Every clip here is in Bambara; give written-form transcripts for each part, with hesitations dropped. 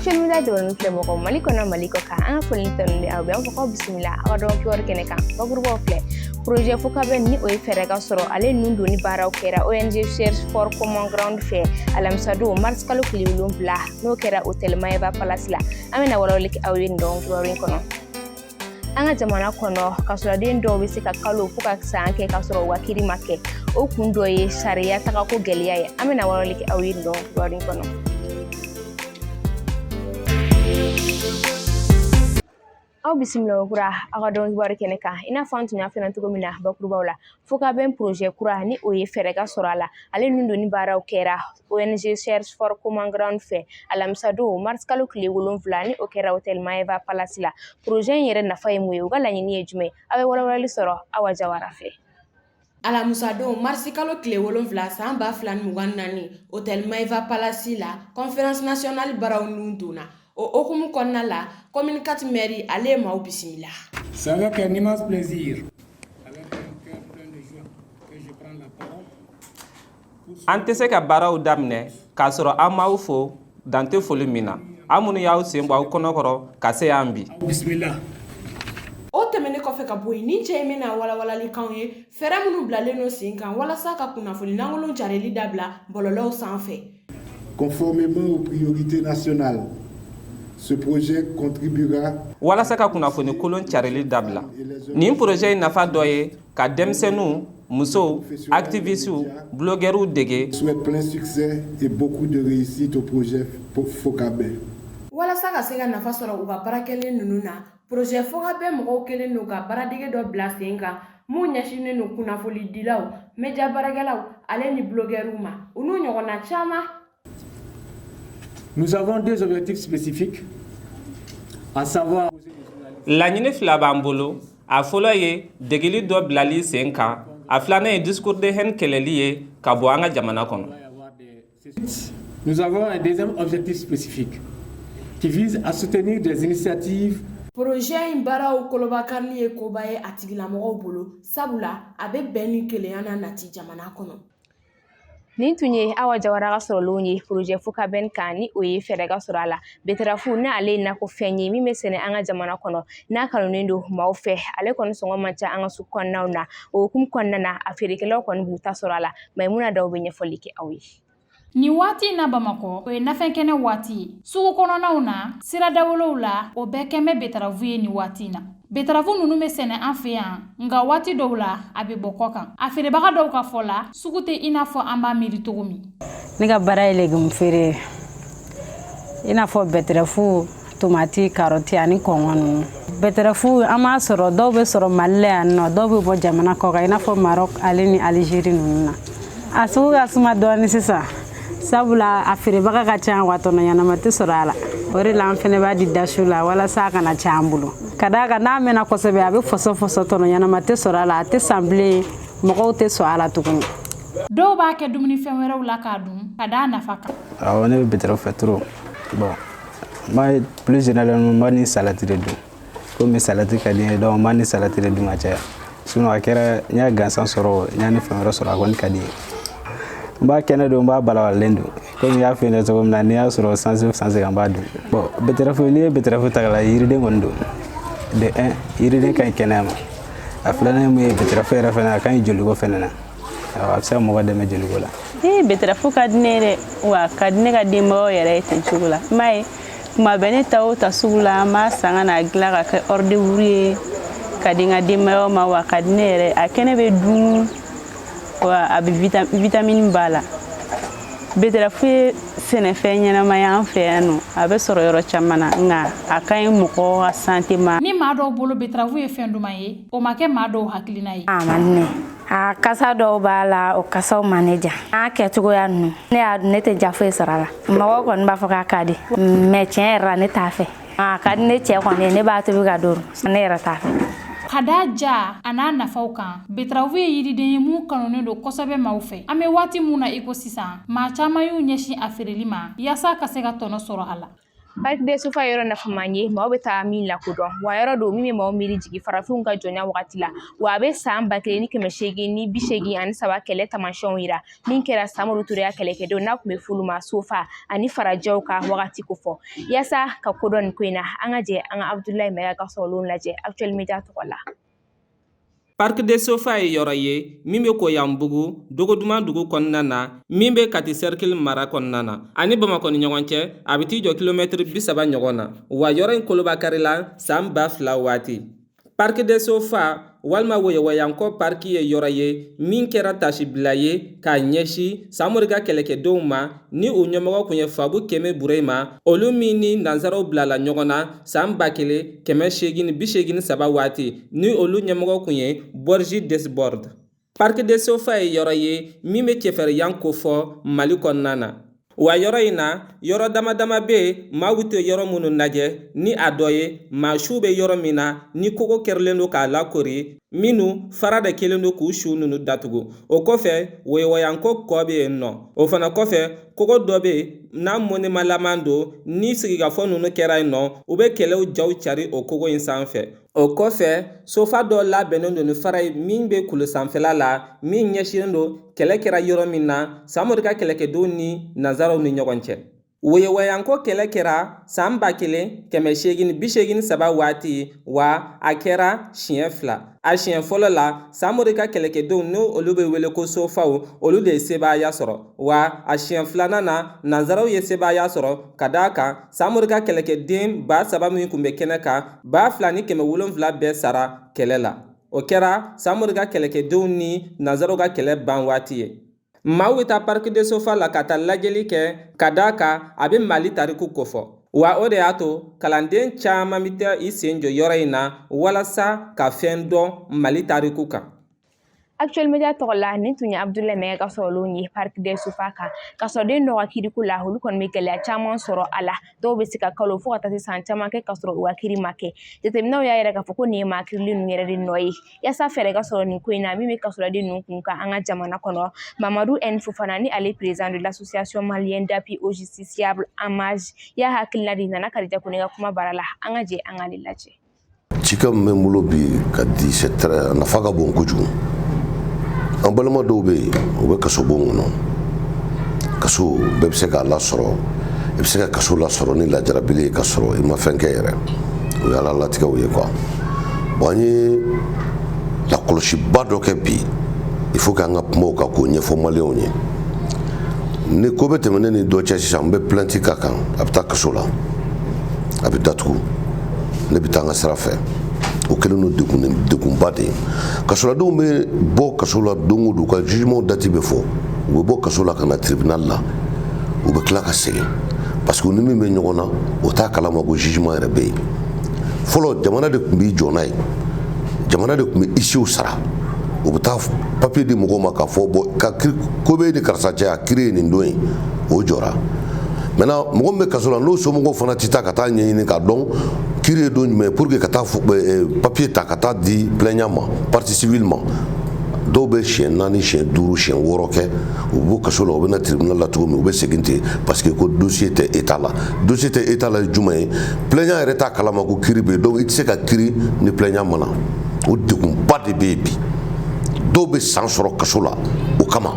Actuel Media jabaranin filɛ mɔgɔ Mali kɔnɔ, Mali kɔ kan, an ka foli ni tanu bɛ aw bɛɛ. An fɔ k'aw bisimila aw ka dɔgɔkun kibaru kɛnɛ kan. Bakurubaw filɛ: projet Fokabɛn, ni o ye fɛɛrɛ ka sɔrɔ ale nun donni baaraw kɛra ONG Search for Common Ground fɛ alamisadon mars kalo tile 7, n'o kɛra Hôtel Maeva Palace la. An bɛna walawalali kɛ aw ye nin dɔgɔkun kibaru in kɔnɔ. An ka jamana kɔnɔ, kasoladen dɔw bɛ se ka kalo fo ka san kɛ k'a sɔrɔ u ka kiri ma kɛ. O kun dɔ ye sariya tagako gɛlɛya ye. An bɛna walawalali kɛ aw ye nin dɔgɔkun kibaru in kɔnɔ. Aw bisimila kura aw ka dɔgɔkun kibaru kɛnɛ kan. I n'a fɔ an tun y'a fɔ cogo min na bakurubaw la, Fokabɛn projet kura, ni o ye fɛɛrɛ ka sɔrɔ a la, ale nun donni baaraw kɛra ONG Search for Common Ground fɛ alamisadon mars kalo tile 7, ni o kɛra Hôtel Maeva Palace la. Projet in yɛrɛ nafa ye mun ye, u ka laɲini ye jumɛn ye? Aw bɛ walawalali sɔrɔ Awa Jawara fɛ. Alamisadon marisi kalo tile 7 san 2024, Hôtel Maeva Palace la, conférence nationale baaraw nun donna. O hukumu kɔnɔna la, commune 4 maire, ale ye maaw bisimila. C'est avec un immense plaisir, avec un cœur plein de joie que je prends la parole. An tɛ se ka baaraw daminɛ k'a sɔrɔ an m'aw fo dan tɛ foli min na, aw minnu y'aw sen bɔ aw kɔnɔkɔrɔ ka se yan bi. Bismillah. O tɛmɛnen kɔfɛ ka bɔ yen, nin cɛ in bɛna walawalali k'anw ye fɛɛrɛ minnu bilalen don sen kan walasa ka kunnafoni lankolon carili dabila bɔlɔlɔw sanfɛ. Conformément aux priorités nationales, ce projet contribuera Walasa ka kunnafoni kolon carili dabila, nin projet in nafa dɔ ye ka denmisɛnninw, musow, activistes, blogueurs dege. Souhaite plein succès et beaucoup de réussite au projet Fokabɛn. Walasa ka se ka nafa sɔrɔ u ka baarakɛlen ninnu na, projet Fokabɛn mɔgɔw kɛlen don ka baaradege dɔ bila sen kan mun ɲɛsinnen don kunnafonidilaw, média baarakɛlaw ale ni blogueurs ma, u n'u ɲɔgɔnna caman. Nous avons deux objectifs spécifiques, à savoir Laɲini fila b'an bolo. A fɔlɔ ye degeli dɔ bilali sen kan, a filanan ye discours de haine kɛlɛli ye ka bɔ an ka jamana kɔnɔ. Nous avons un deuxième objectif spécifique qui vise à soutenir des initiatives Projet in baaraw kolobakarili ye koba ye a tigilamɔgɔw bolo, sabula a bɛ bɛn ni kelenya na nati jamana kɔnɔ. Nin tun ye Awa Jawara ka sɔrɔlenw ye projet Fokabɛn kan, ni o ye fɛɛrɛ ka sɔrɔ a la. Betterave, ni ale ye nakɔfɛn ye min bɛ sɛnɛ an ka jamana kɔnɔ, n'a kanunen don maaw fɛ, ale kɔni sɔngɔ man ca an ka sugu kɔnɔnaw na. O hukumu kɔnɔna na, a feerekɛlaw kɔni b'u ta sɔrɔ a la. Mayimuna Daw bɛ ɲɛfɔli kɛ aw ye. Nin waati in na Bamakɔ, o ye nafɛn kɛnɛ waati ye. Sugu kɔnɔnaw na, siradawolow la, o bɛɛ kɛn bɛ betterave ye nin waati in na. Betterave ninnu bɛ sɛnɛ an fɛ yan, nka waati dɔw la a bɛ bɔ kɔ kan. A feerebaga dɔw ka fɔ la, sugu tɛ i n'a fɔ an b'a miiri cogo min. Ne ka baara ye légume feere ye, i n'a fɔ betterave, tomati, karɔti ani kɔngɔ ninnu. Betterave, an b'a sɔrɔ, dɔw bɛ sɔrɔ Mali la yan nɔ, dɔw bɛ bɔ jamana kɔ kan, i n'a fɔ Maroc ale ni Algérie ninnu na. A sugu ka suma dɔɔni sisan, sabula a feerebaga ka ca, wa tɔnɔ ɲɛnama tɛ sɔrɔ a la. O de la an fɛnɛ b'a di dasu la walasa a kana ca an bolo, ka d'a kan n'a mɛnna kosɛbɛ, a bɛ fɔsɔ fɔsɔ, tɔnɔ ɲɛnama tɛ sɔrɔ a la, a tɛ san bilen, mɔgɔw tɛ sɔn a la tuguni. Dɔw b'a kɛ dumunifɛn wɛrɛw la k'a dun ka d'a nafa kan. Awɔ, ne bɛ betterave fɛ trop. Bon, n b'a plus généralement, n b'a ni salade de dun, komi salade ka di n ye, donc n b'a ni salade de dun ka caya. Sinon a kɛra n y'a gansan sɔrɔ, n y'a ni fɛn wɛrɛ sɔrɔ, a kɔni ka di n ye. N b'a kɛnɛ don, n b'a balabalen don, komi n y'a f'i ɲɛna cogo min na, n'i y'a sɔrɔ sansi o sansi kan, n b'a dun. Bon, betterave, n'i ye betterave ta k'a lajɛ, yiriden kɔni don. De un, yiriden ka ɲi kɛnɛya ma. A filanan ye mun ye? Betterave yɛrɛ fɛnɛ, a ka ɲi joliko fɛnɛ na. A bɛ se ka mɔgɔ dɛmɛ joliko la. Ee, betterave ka di ne ye dɛ, wa a ka di ne ka denbayaw yɛrɛ ye ten cogo la. I m'a ye, tuma bɛɛ ne ta o ta sugu la, an b'a san ka n'a dilan ka kɛ hors d'œuvre ye ka di n ka denbayaw ma, wa a ka di ne yɛrɛ. A kɛnɛ bɛ dun, wa a bɛ vitamine b'a la. Betterave ye sɛnɛfɛn ɲɛnama ye an fɛ yan nɔ, a bɛ sɔrɔ yɔrɔ caman na, nka a ka ɲi mɔgɔ ka santé ma. Ni maa dɔw bolo betterave ye fɛn duman ye, o ma kɛ maa dɔw hakilina ye. A man di ne, a kasa dɔw b'a la, o kasaw ma ne diya. A kɛcogoya ninnu, ne y'a dun, ne tɛ ja foyi sɔrɔ a la. Mɔgɔw kɔni b'a fɔ k'a ka di, mais tiɲɛ yɛrɛ la, ne t'a fɛ. A ka di ne cɛ kɔni ye, ne b'a tobi ka d'o ne yɛrɛ t'a fɛ. Ka da ja a n'a nafaw kan, betterave ye yiriden ye mun kanunen don kosɛbɛ maaw fɛ. An bɛ waati mun na i ko sisan, maa caman y'u ɲɛsin a feereli ma yaasa ka se ka tɔnɔ sɔrɔ a la. Parc des Sofa yɔrɔ nafaman ye, maaw bɛ taa min lakodɔn, wa yɔrɔ don min bɛ maaw miiri jigin farafinw ka jɔnya wagati la. Wa a bɛ san 1883 kɛlɛ tamasiyɛnw yira min kɛra Samori Ture ya kɛlɛkɛdenw n'a tun bɛ f'olu ma Sofa ani farajɛw ka wagati kofɔ. Yaasa ka kodɔn nin ko in na, an ka jɛ an ka Abudulayi Mayiga ka sɔrɔlenw lajɛ Actuel Media tɔgɔ la. Parc des Sofa ye yɔrɔ ye min bɛ Koyanbugu Dogoduman dugu kɔnɔna na, min bɛ Kati cercle mara kɔnɔna na. Ani Bamakɔ ni ɲɔgɔn cɛ, a bɛ t'i jɔ kilomɛtiri 30 ɲɔgɔn na. Wa yɔrɔ in kolobakarila san 2000 waati. Parc des Sofa walima Woyowayankɔ parki ye yɔrɔ ye min kɛra tasibila ye k'a ɲɛsin Samori ka kɛlɛkɛdenw ma, ni u ɲɛmɔgɔ tun ye Fabu Keme Burema, olu min ni nansaraw bilala ɲɔgɔn na san 1883 waati, ni olu ɲɛmɔgɔ tun ye Borji Desbord. Parc des Sofa ye yɔrɔ ye min bɛ cɛfarinya kofɔ Mali kɔnɔna na. Wa yɔrɔ in na, yɔrɔ dama dama bɛ yen maaw bɛ to yɔrɔ minnu lajɛ, ni a dɔ ye maa siw bɛ yɔrɔ min na ni kogo kɛrilen don k'a lakori, minnu fara de kɛlen don k'u su ninnu datugu. O kɔfɛ, Woyowayanko kɔ bɛ yen nɔ. O fana kɔfɛ, kogo dɔ bɛ yen n'a mɔnimalaman don, ni sigikafɔ ninnu kɛra yen nɔ, u bɛ kɛlɛw jaw cari o kogo in sanfɛ. O kɔfɛ, sofa dɔ labɛnnen don ni fara ye min bɛ kulu sanfɛla la, min ɲɛsinnen don kɛlɛ kɛra yɔrɔ min na Samori ka kɛlɛkɛdenw ni nansaraw ni ɲɔgɔn cɛ. Woyowayanko kɛlɛ kɛra san 1883 waati, wa a kɛra siɲɛ fila. A siɲɛ fɔlɔ la, Samori ka kɛlɛkɛdenw, ni olu bɛ wele ko sofaw, olu de ye sebaaya sɔrɔ. Wa a siɲɛ filanan na, nansaraw ye sebaaya sɔrɔ, ka d'a kan Samori ka kɛlɛkɛden 3000 min tun bɛ kɛnɛ kan, 2700 bɛɛ sara kɛlɛ la. O kɛra Samori ka kɛlɛkɛdenw ni nansaraw ka kɛlɛ ban waati ye. Maaw bɛ taa Parc des Sofa la ka taa lajɛli kɛ, ka d'a kan a bɛ Mali tariku kofɔ. Wa o de y'a to kalanden caman bɛ taa i sen jɔ yɔrɔ in na walasa ka fɛn dɔn Mali tariku kan. Actuel Media tɔgɔ la, nin tun ye Abudulayi Mayiga ka sɔrɔlenw ye Parc des Sofa kan. Ka sɔrɔ den dɔw ka kiriko la, olu kɔni bɛ gɛlɛya caman sɔrɔ a la. Dɔw bɛ se ka kalo fo ka taa se san caman kɛ ka sɔrɔ u ka kiri ma kɛ. Jateminɛw y'a yira k'a fɔ ko nin ye maa kirili ninnu yɛrɛ de nɔ ye. Yaasa fɛɛrɛ ka sɔrɔ nin ko in na min bɛ kasoladen ninnu kun kan an ka jamana kɔnɔ, Mamadu N Fofana, ni ale président de l'association malienne d'appui aux justiciables AMAJ, y'a hakilina di Nana Kadija Kone ka kuma baara la. An ka jɛ an k'ale lajɛ. Cikan min bɛ n bolo bi ka di, c'est très, a nafa ka bon kojugu. An balima dɔw bɛ yen, u bɛ kasobon kɔnɔ. Kaso bɛɛ bɛ se k'a lasɔrɔ, i bɛ se ka kaso lasɔrɔ ni lajarabili ye ka sɔrɔ i ma fɛn kɛ yɛrɛ. O ye Ala latigɛw ye quoi. Bon, an ye lakɔlɔsiba dɔ kɛ bi, il faut que an ka kuma o kan k'o ɲɛfɔ maliyɛnw ye. Ni ko bɛ tɛmɛ ne ni dɔ cɛ sisan, n bɛ plainte k'a kan, a bɛ taa kaso la, a bɛ datugu, ne bɛ taa n ka sira fɛ. O kɛlen don degun degunba de ye. Kasoladenw bɛ bɔ kaso la don o don, u ka jugement date bɛ fɔ, u bɛ bɔ kaso la ka na tribunal la, u bɛ tila ka segin parce que u ni min bɛ ɲɔgɔn na, o t'a kalama ko jugement yɛrɛ bɛ yen. Fɔlɔ, jamana de tun b'i jɔ n'a ye, jamana de tun bɛ huissier sara, u bɛ taa papier di mɔgɔw ma k'a fɔ bon, ka ko bɛ ni karisa cɛ, a kiiri ye nin don ye, o jɔra. Maintenant, mɔgɔ min bɛ kaso la, n'o somɔgɔw fana tɛ taa ka taa ɲɛɲini k'a dɔn kiiri ye don jumɛn pour que ka taa papier ta ka taa di plaignant ma, partie civile ma, dɔw bɛ siɲɛ 4, siɲɛ 5, siɲɛ 6 kɛ, u bɛ kaso la, u bɛ na tribunal la cogo min, u bɛ segin ten parce que ko dossier tɛ état la. Dossier tɛ état la ye jumɛn ye? Plaignant yɛrɛ t'a kalama ko kiiri bɛ yen. Donc i tɛ se ka kiiri ni plaignant ma na. O degunba de bɛ yen bi. Dɔw bɛ san sɔrɔ kaso la o kama,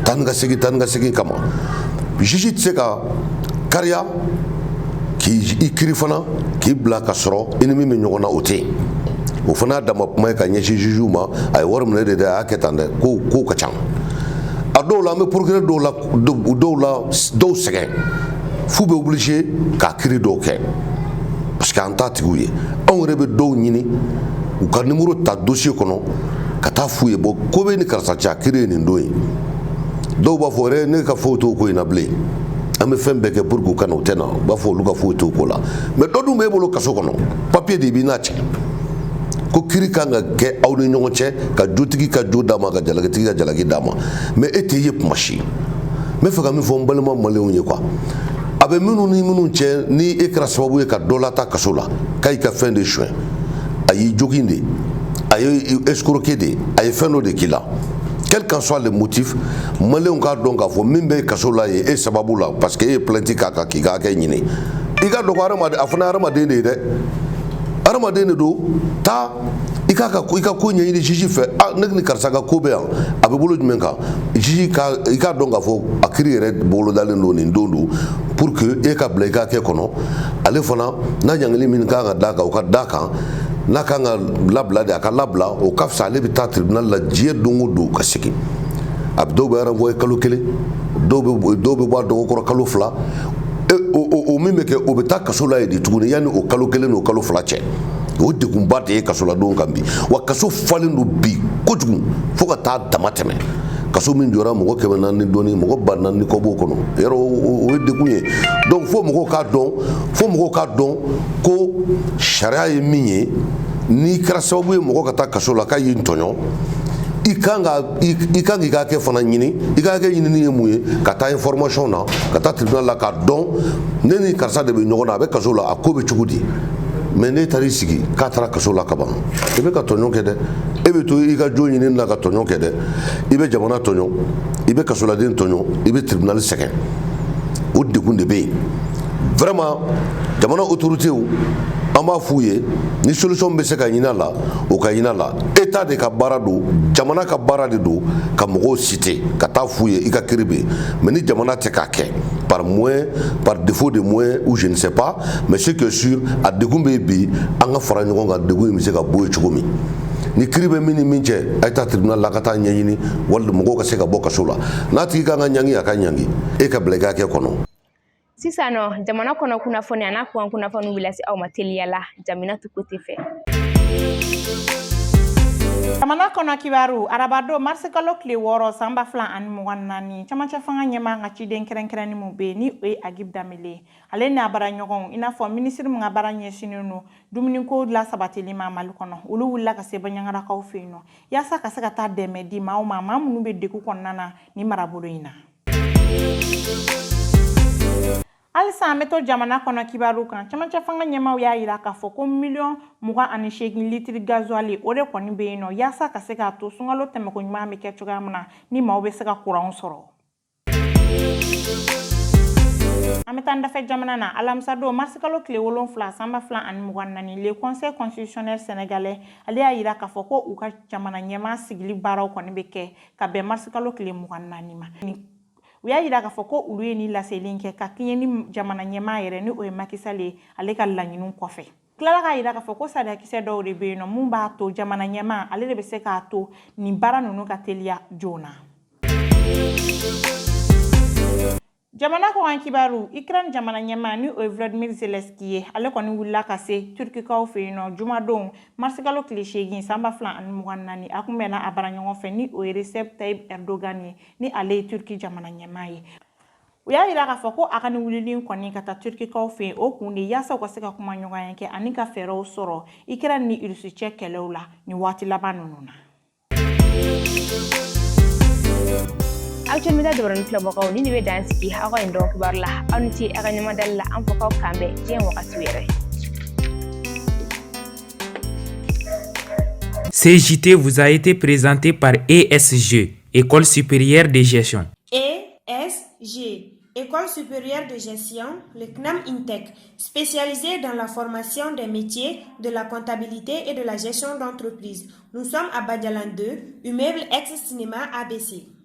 taa ni ka segin, taa ni ka segin kama. Juge tɛ se ka kariya k'i kiiri fana k'i bila ka sɔrɔ i ni min bɛ ɲɔgɔn na, o tɛ yen. O fana y'a dama kuma ye ka ɲɛsin juge ma. A ye wari minɛ de dɛ, a y'a kɛ tan dɛ, ko kow ka ca. A dɔw la, an bɛ procureur dɔw la, dɔw la, dɔw sɛgɛn f'u bɛ obligé k'a kiiri dɔw kɛ parce que an t'a tigiw ye. Anw yɛrɛ bɛ dɔw ɲini, u ka numéro ta dossier kɔnɔ ka taa f'u ye: bon, ko bɛ ni karisa cɛ, a kiiri ye nin don ye. Dɔw b'a fɔ yɛrɛ ne ka foyi t'o ko in na bilen. An bɛ fɛn bɛɛ kɛ pour que u ka na, u tɛ na. U b'a fɔ olu ka foyi t'o ko la. Mais dɔ dun b'e bolo kaso kɔnɔ, papier de b'i n'a cɛ ko kiiri kan ka kɛ aw ni ɲɔgɔn cɛ, ka jotigi ka jo d'a ma, ka jalakitigi ka jalaki d'a ma, mais e tɛ ye kuma si. N bɛ fɛ ka min fɔ n balima maliyɛnw ye quoi, a bɛ minnu ni minnu cɛ, ni e kɛra sababu ye ka dɔ lata kaso la, k'a y'i ka fɛn de suɲɛ, a y'i jogin de, a ye escroquer de, a ye fɛn dɔ de k'i la, quel qu'en soit le motif, maliyɛnw k'a dɔn k'a fɔ min bɛ kaso la ye e sababu la, parce que e ye plainte k'a kan k'i ka hakɛ ɲini. I ka dɔn ko hadamaden, a fana ye hadamaden de ye dɛ, hadamaden de don. Taa i k'a ka i ka ko ɲɛɲini juge fɛ. Ah, ne ni karisa ka ko bɛ yan, a bɛ bolo jumɛn kan? Juge ka i k'a dɔn k'a fɔ a kiiri yɛrɛ bolodalen don nin don don pour que e ka bila i ka hakɛ kɔnɔ. Ale fana n'a ɲangili min kan ka d'a kan, o ka d'a kan. N'a kan ka labila de, a ka labila, o ka fisa. Ale bɛ taa tribunal la diɲɛ don o don ka segin. A bɛ dɔw bɛ renvoyer kalo 1, dɔw bɛ bɔ a dɔgɔkɔrɔ kalo 2. O min bɛ kɛ, o bɛ taa kaso la yen de tuguni yanni o kalo 1 n'o kalo 2 cɛ. O degunba de ye kasoladenw kan bi. Wa kaso falen don bi kojugu fo ka taa dama tɛmɛ. Kaso min jɔra mɔgɔ 400 ni dɔɔni, mɔgɔ 4000 ni kɔ b'o kɔnɔ. Yɔrɔ o ye degun ye. Donc fo mɔgɔw k'a dɔn ko sariya ye min ye, n'i kɛra sababu ye mɔgɔ ka taa kaso la k'a y'i tɔɲɔ, i kan k'i ka hakɛ fana ɲini. I ka hakɛ ɲinini ye mun ye? Ka taa information na, ka taa tribunal la k'a dɔn ne ni karisa de bɛ ɲɔgɔn na, a bɛ kaso la, a ko bɛ cogo di. Mais ne taara i sigi k'a taara kaso la kaban, i bɛ ka tɔɲɔ kɛ dɛ. E bɛ to i ka jo ɲini na ka tɔɲɔ kɛ dɛ. I bɛ jamana tɔɲɔ, i bɛ kasoladen tɔɲɔ, i bɛ tribunal sɛgɛn. O degun de bɛ yen vraiment. Jamana autorités, an b'a f'u ye, ni solution bɛ se ka ɲini a la, o ka ɲini a la. État de ka baara don, jamana ka baara de don ka mɔgɔw citer, ka taa f'u ye i ka kiiri bɛ yen. Mais ni jamana tɛ k'a kɛ par moyen, par défaut de moyens ou je ne sais pas, mais ce qui est sûr, a degun bɛ yen bi. An ka fara ɲɔgɔn kan, degun in bɛ se ka bɔ yen cogo min. Ni kiiri bɛ min ni min cɛ, a ye taa tribunal la ka taa ɲɛɲini, walima mɔgɔw ka se ka bɔ kaso la. N'a tigi kan ka ɲangi, a ka ɲangi, e ka bila i ka hakɛ kɔnɔ. Sisan nɔ, jamana kɔnɔ kunnafoni a n'a kɔkan kunnafoniw bɛ lase aw ma teliya la Jaminatu Kote fɛ. Jamana kɔnɔ kibaru, arabadon marisikalo tile 6 san 2024, camancɛ fanga ɲɛmaa ka ciden kɛrɛnkɛrɛnnin mun bɛ yen ni o ye Agib Danbele, ale n'a baaraɲɔgɔnw, i n'a fɔ minisiri min ka baara ɲɛsinnen don dumuniko lasabatili ma Mali kɔnɔ, olu wulila ka se Baɲagarakaw fɛ yen nɔ yaasa ka se ka taa dɛmɛ di maaw ma, maa minnu bɛ degun kɔnɔna na ni marabolo in na. Halisa an bɛ to jamana kɔnɔ kibaru kan. Camancɛ fanga ɲɛmaaw y'a yira k'a fɔ ko miliyɔn 28 litiri gazuwali, o de kɔni bɛ yen nɔ yaasa ka se k'a to sunkalo tɛmɛko ɲuman bɛ kɛ cogoya min na ni maaw bɛ se ka kuranw sɔrɔ. An bɛ taa dafɛ jamana na. Alamisadon marisikalo tile 7 san 2024, le Conseil constitutionnel sénégalais, ale y'a yira k'a fɔ ko u ka jamana ɲɛmaa sigili baaraw kɔni bɛ kɛ ka bɛn marisikalo tile 24 ma. U y'a yira k'a fɔ ko olu ye ni laseli kɛ ka kɛɲɛ ni jamana ɲɛmaa yɛrɛ ni o ye Macky Sall ye, ale ka laɲiniw kɔfɛ. Tilala k'a yira k'a fɔ ko sariyakisɛ dɔw de bɛ yen nɔ mun b'a to jamana ɲɛmaa ale de bɛ se k'a to nin baara ninnu ka teliya joona. Jamana kɔkan kibaru, Ukraine jamana ɲɛmaa ni o ye Vladimir Zelensky ye, ale kɔni wulila ka se Turkikaw fɛ yen nɔ jumadon marisikalo tile 8 san 2024. A kun bɛnna a baaraɲɔgɔn fɛ ni o ye Recep Tayyip Erdogan ye, ni ale ye Turki jamana ɲɛmaa ye. U y'a yira k'a fɔ ko a ka nin wulili kɔni ka taa Turkikaw fɛ yen, o kun de yaasa u ka se ka kuma ɲɔgɔnya kɛ ani ka fɛɛrɛw sɔrɔ Ukraine ni Rusi cɛ kɛlɛw la nin waati laban ninnu na. Actuel Media jabaranin filɛbagaw, ni de bɛ dan sigi aw ka nin dɔgɔ kibaru la. Aw ni ce aw ka ɲɛmadali la. An fɔ k'aw kan bɛn diɲɛ wagati wɛrɛ. CJT vous a été présenté par ESG, École supérieure de gestion. ESG, École supérieure de gestion, le CNAM INTEC, spécialisée dans la formation des métiers de la comptabilité et de la gestion d'entreprise. Nous sommes à Badialan 2, immeuble ex-cinéma ABC.